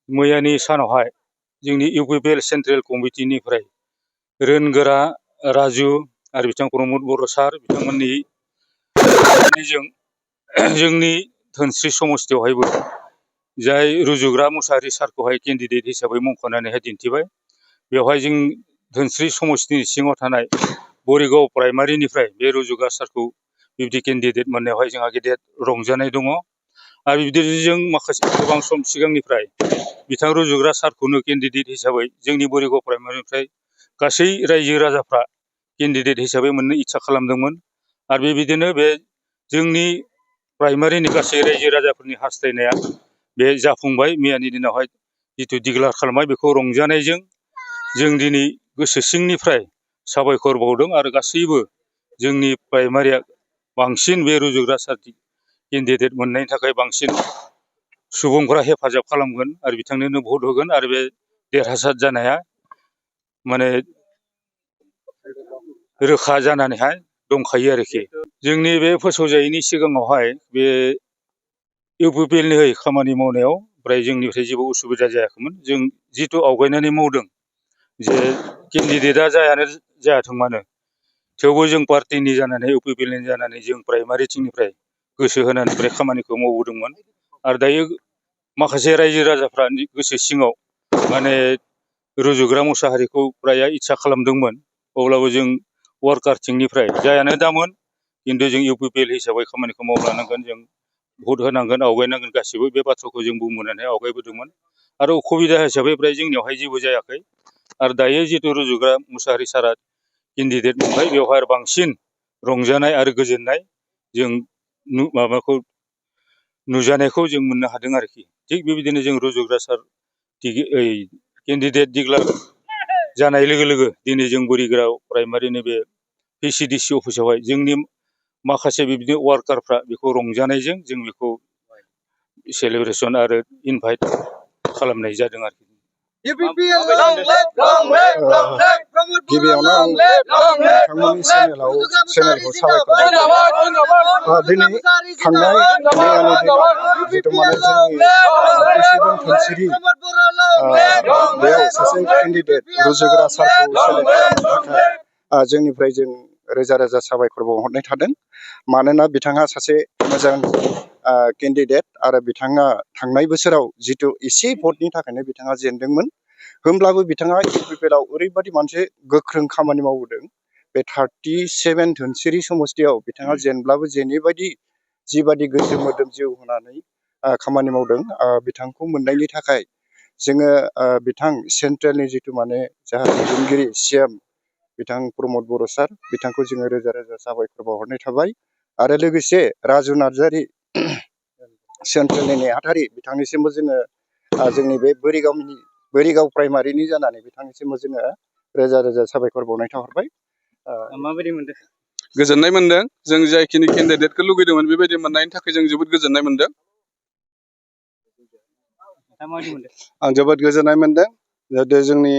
मैयानि सानावहाय जोंनि UPPL central कमिटिनिफ्राय Rongora Raju आरो बिथां प्रमद बर' सार बिथांमोननि जोंनि धोनस्रि समस्तियावहायबो जाय रुजुग्रा मुसाहारि सारखौहाय केन्डिडेट हिसाबै मुंख'नानैहाय दिन्थिबाय। बेवहाय जों धोनस्रि समस्तिनि सिङाव थानाय बरिगाव प्राइमारिनिफ्राय बे रुजुग्रा सारखौ बिब्दि केन्डिडेट मोननायावहाय जोंहा गेदेर रंजानाय दङ। आरो बिदिनो जों माखासे गोबां सम सिगांनिफ्राय बिथां रुजुग्रा सारखौनो केन्डिडेट हिसाबै जोंनि बरिगाव प्राइमारिनिफ्राय गासै रायजो राजाफ्रा केन्डिडेट हिसाबै मोननो इच्छा खालामदोंमोन। आरो बेबायदिनो बे जोंनि प्राइमारिनि गासै रायजो राजाफोरनि हास्थायनाया बे जाफुंबाय। मैयानि दिनावहाय जिथु डिक्लेयार खालामबाय बेखौ रंजानायजों जों दिनै गोसो सिंनिफ्राय साबायखर बावदों। आरो गासैबो जोंनि प्राइमारिया बांसिन बे रुजुग्रा सार केन्डिडेट मोननायनि थाखाय बांसिन सुबुंफोरा हेफाजाब खालामगोन आरो बिथांनोनो भट होगोन। आरो बे देरहासार जानाया माने रोखा जानानैहाय दंखायो आरोखि। जोंनि बे फोसावजायैनि सिगाङावहाय बे इउपिपिएलनि खामानि मावनायाव फ्राय जोंनिफ्राय जेबो उसुबिदा जायाखैमोन। जों जिथु आवगायनानै मावदों जे केन्डिडेटआ जायानो जायाथों मानो थेवबो जों पार्टिनि जानानै इउपिपिएलनि जानानै जों प्राइमारिथिंनिफ्राय गोसो होनानै बे खामानिखौ मावबोदोंमोन। आरो दायो माखासे रायजो राजाफ्रा गोसो सिङाव माने रुजुग्रा मुसाहारिखौ प्राय इच्छा खालामदोंमोन। अब्लाबो जों वार्कारथिंनिफ्राय जायानो दामोन खिन्थु जों इउपिपिएल हिसाबै खामानिखौ मावलांनांगोन, जों भट होनांगोन, आवगायनांगोन, गासिबो बे बाथ्राखौ जों बुंबोनानै आवगायबोदोंमोन। आरो असुबिदा हिसाबै फ्राय जोंनियावहाय जेबो जायाखै। आरो दायो जिथु रुजुग्रा मुसाहारि सारा केन्डिडेट मोनबाय बेवहाय आरो बांसिन रंजानाय आरो गोजोननाय जों माबाखौ नुजानायखौ जों मोननो हादों आरोखि। थिग बेबायदिनो जों रुजुग्रा सार केन्डिडेट डिक्लेयार जानाय लोगो लोगो दिनै जों बरिगाव प्राइमारिनि बे पिसिडिसि अफिसावहाय जोंनि माखासे बिदिनो वार्कारफ्रा बेखौ रंजानायजों जों बेखौ सेलेब्रेसन आरो इनभाइट खालामनाय जादों आरोखि। गिबियावनो आं नोंथांमोननि चेनेलखौ साबायखर दिनै थांनाय मैयानि दिनाव जिथु माने जोंनि धोनस्रि बेयाव सासे केन्डिडेट रुजुग्रा सारखौ सेलेक्ट खालामनो थाखाय जोंनिफ्राय जों रोजा रोजा साबायखर बावहरनाय थादों। मानोना बिथाङा सासे मोजां केन्डिडेट आरो बिथाङा थांनाय बोसोराव जिथु एसे भटनि थाखायनो बिथाङा जेनदोंमोन। होमब्लाबो बिथाङा इउपिपिएलआव ओरैबायदि मोनसे गोख्रों खामानि मावबोदों। बे 37 धोनस्रि समस्तियाव बिथाङा जेनब्लाबो जेनैबायदि जिबायदि गोसो मोदोम जिउ होनानै खामानि मावदों बिथांखौ मोननायनि थाखाय जोङो बिथां सेन्ट्रेलनि जिथु माने जाहा दैदेनगिरि सिएम बिथां प्रमद बर' सार बिथांखौ जोङो रोजा रोजा साबायखर बावहरनाय थाबाय। आरो लोगोसे राजु नार्जारि सेन्ट्रेलनि नेहाथारि बिथांनिसिमबो जोङो जोंनि बे बोरिगाव प्राइमारिनि जानानै बिथांनिसिमबो जोङो रोजा रोजा साबायखर बावनाय थाहरबाय। माबायदि मोनदों? गोजोननाय मोनदों। जों जायखिनि केन्डिडेटखौ लुगैदोंमोन बेबायदि मोननायनि थाखाय जों जोबोद गोजोननाय मोनदों। आं जोबोद गोजोननाय मोनदों। जाहाथे जोंनि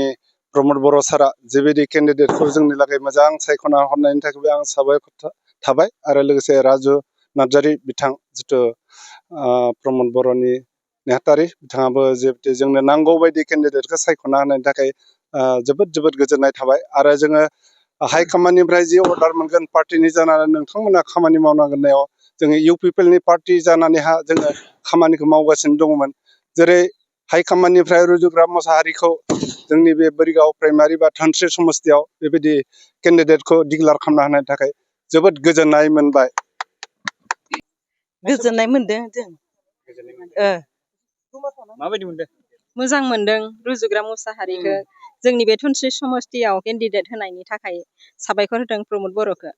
प्रमद बर' सारा जेबायदि केन्डिडेटखौ जोंनि लागै मोजां सायख'ना हरनायनि थाखायबो आं साबायखर थाबाय। आरो लोगोसे राजु नार्जारि बिथां जिथु प्रमद बर'नि नेहाथारि बिथाङाबो जिहेतु जोंनो नांगौ बायदि केन्डिडेटखौ सायख'ना होनायनि थाखाय जोबोद जोबोद गोजोननाय थाबाय। आरो जोङो हाइकमान्डनिफ्राय जि अर्डार मोनगोन पार्टिनि जानानै नोंथांमोना खामानि मावनांगोननायाव जोङो इउपिपिएलनि पार्टि जानानैहा जोङो खामानिखौ मावगासिनो दङमोन। जेरै हाइकमान्डनिफ्राय रुजुग्रा मुसाहारिखौ जोंनि बे बोरिगाव प्राइमारि बा धोनस्रि समस्तियाव बेबायदि केन्डिडेटखौ डिक्लेयार खालामना होनायनि थाखाय जोबोद गोजोननाय मोनबाय। गोजोननाय मोनदों जों। माबायदि मोनदों? मोजां मोनदों। रुजुग्रा मुसाहारिखौ जोंनि बे धोनस्रि समस्तियाव केन्डिडेट होनायनि थाखाय साबायखर होदों प्रमद बर'खौ।